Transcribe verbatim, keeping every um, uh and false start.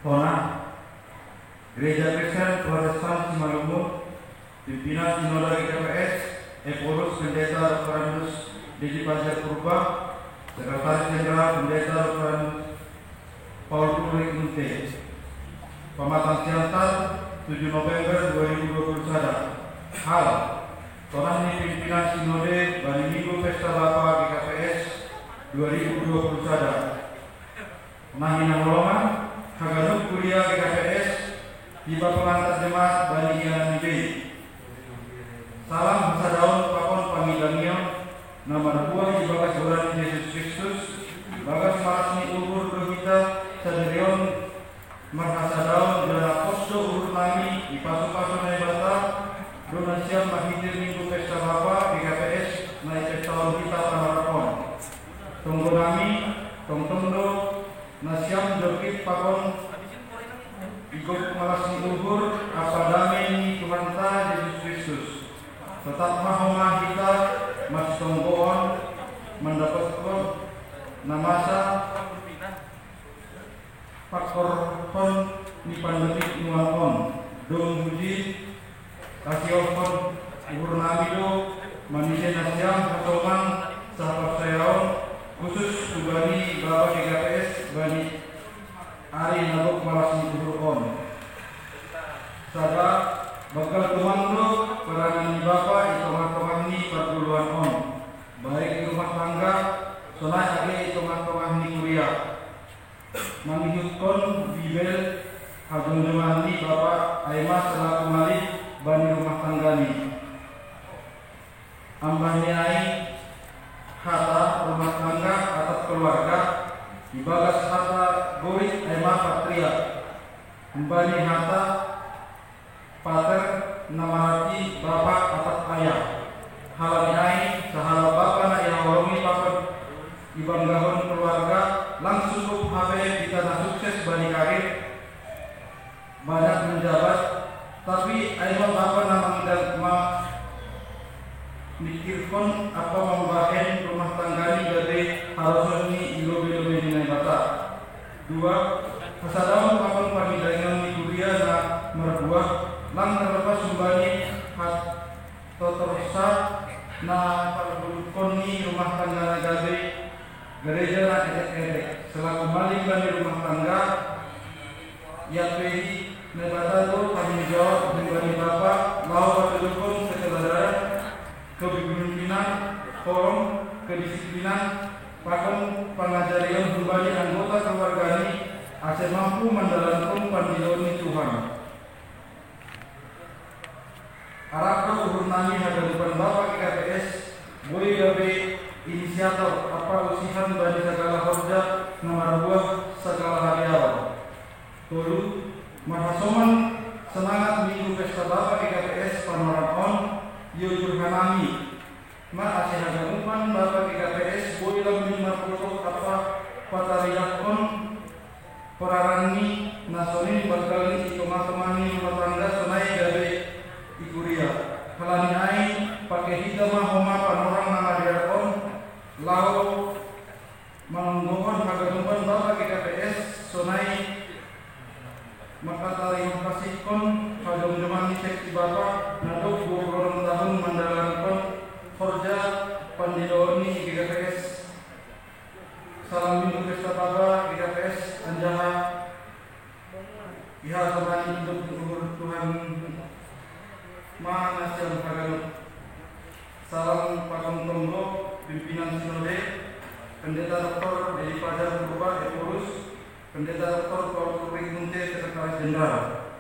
Tona, Gereja Kristen Protestan Simalungun, pimpinan Sinode G K P S, Ephorus Pendeta Doktorandus Dedi Fajar Purba, Sekretaris Jenderal Pendeta Doktorandus Paul Ulrich Munte. Pamatang Siantar, tujuh November dua ribu dua puluh sada. Hal, tona ni pimpinan Sinode bani Minggu Pesta Bapa G K P S dua ribu dua puluh sada. Nahi na holongan, haganup kuria G K P S, iba pangantar jemaat bani inganan ni bei. Salam hasadaon pakon pangidangion na marbuah ibagas Goran Jesus Kristus, bagas malas ni uhur do hita sadari on marhasadaon jala pos do uhur nami i pasu-pasu Naibata, do nasiam marhite Minggu Pesta Bapa G K P S na ipestaon hita panorang on. Tonggo nami, tongtong do, nasiam jolkit pakon i gok malas ni uhur ampa dame ni Tuhanta Jesus Kristus. Tetap ma homa hita masitonggoon mandapothon na masa pangkorhon ni pandemi nuan on. Dung huji, kasiophon uhur nami do manise nasiam hasoman sahaporsayaon, khusus hubani Bapa G K P S bani ari na gok malas ni uhur on. Sada, banggal tumang do peranan ni Bapa i tongah-tongah ni parguluan on, baik i rumah tangga, sonai age i tongah-tongah ni kuria. Mangihuthon Bibel, hajongjongan ni Bapa ai ma salaku malim bani rumah tanggani. Ambah ni ai, hata rumah tangga atap keluarga, ibagas hata Gorik ai ma patria. Humbani hata pater na mararti bapa atap ayah. Halani ai, sahala bapa na ihaholongi pakon ibanggahon keluarga, lang sukup hape hita na sukses bani karir, banyak menjabat, tapi ai ma bapa na mangida ma mikirhon ampa mambahen rumah tanggani gabe harosuh ni i lobei-lobei ni Naibata. Dua, hasadaon pakon pangidangion ni kuria na marbuah, lang tarlepas humbani hatotorsa na parguluhon ni rumah tangga na gabe, gareja na edek-edek. Selaku malim bani rumah tangga, ia pe i Naibata do tanggung jawab humbani bapa laho patuduhon keteladanan, kepemimpinan, holong, kedisiplinan, pakon pangajarion humbani anggota keluargani, ase mampu mandalankon pandiloon ni Tuhan. Arap do uhur nami haganupan bapa G K P S, boi gabe inisiator ampa usihan bani sagala horja na marbuah sagala haleaon. Tolu, marhasoman semangat Minggu Pesta Bapa G K P S panorang on, iojur hanami ma ase haganupan bapa G K P S boi lambin marboto ampa patarihon perananni na sonin banggalni i tongah-tongah ni rumah tangga sonai gabe i kuria. Halani ai, pake hita ma homa panorang na madear on, laho manonggohon haganupan bapa G K P S sonai mangkatarima kasihon hajongjongan ni seksi bapa na dob dua puluh onom tahun mandalankon horja pandiloon ni G K P S. Salam Minggu Pesta Bapa G K P S, anjaha iha sonani idup uhur Tuhan ma nasiam haganup. Salam pakon tonggo, pimpinan Sinode, Pendeta Doktor Dedi Fajar Purba, Ephorus, Pendeta Doktor Paul Ulrich Munte, Sekretaris Jenderal.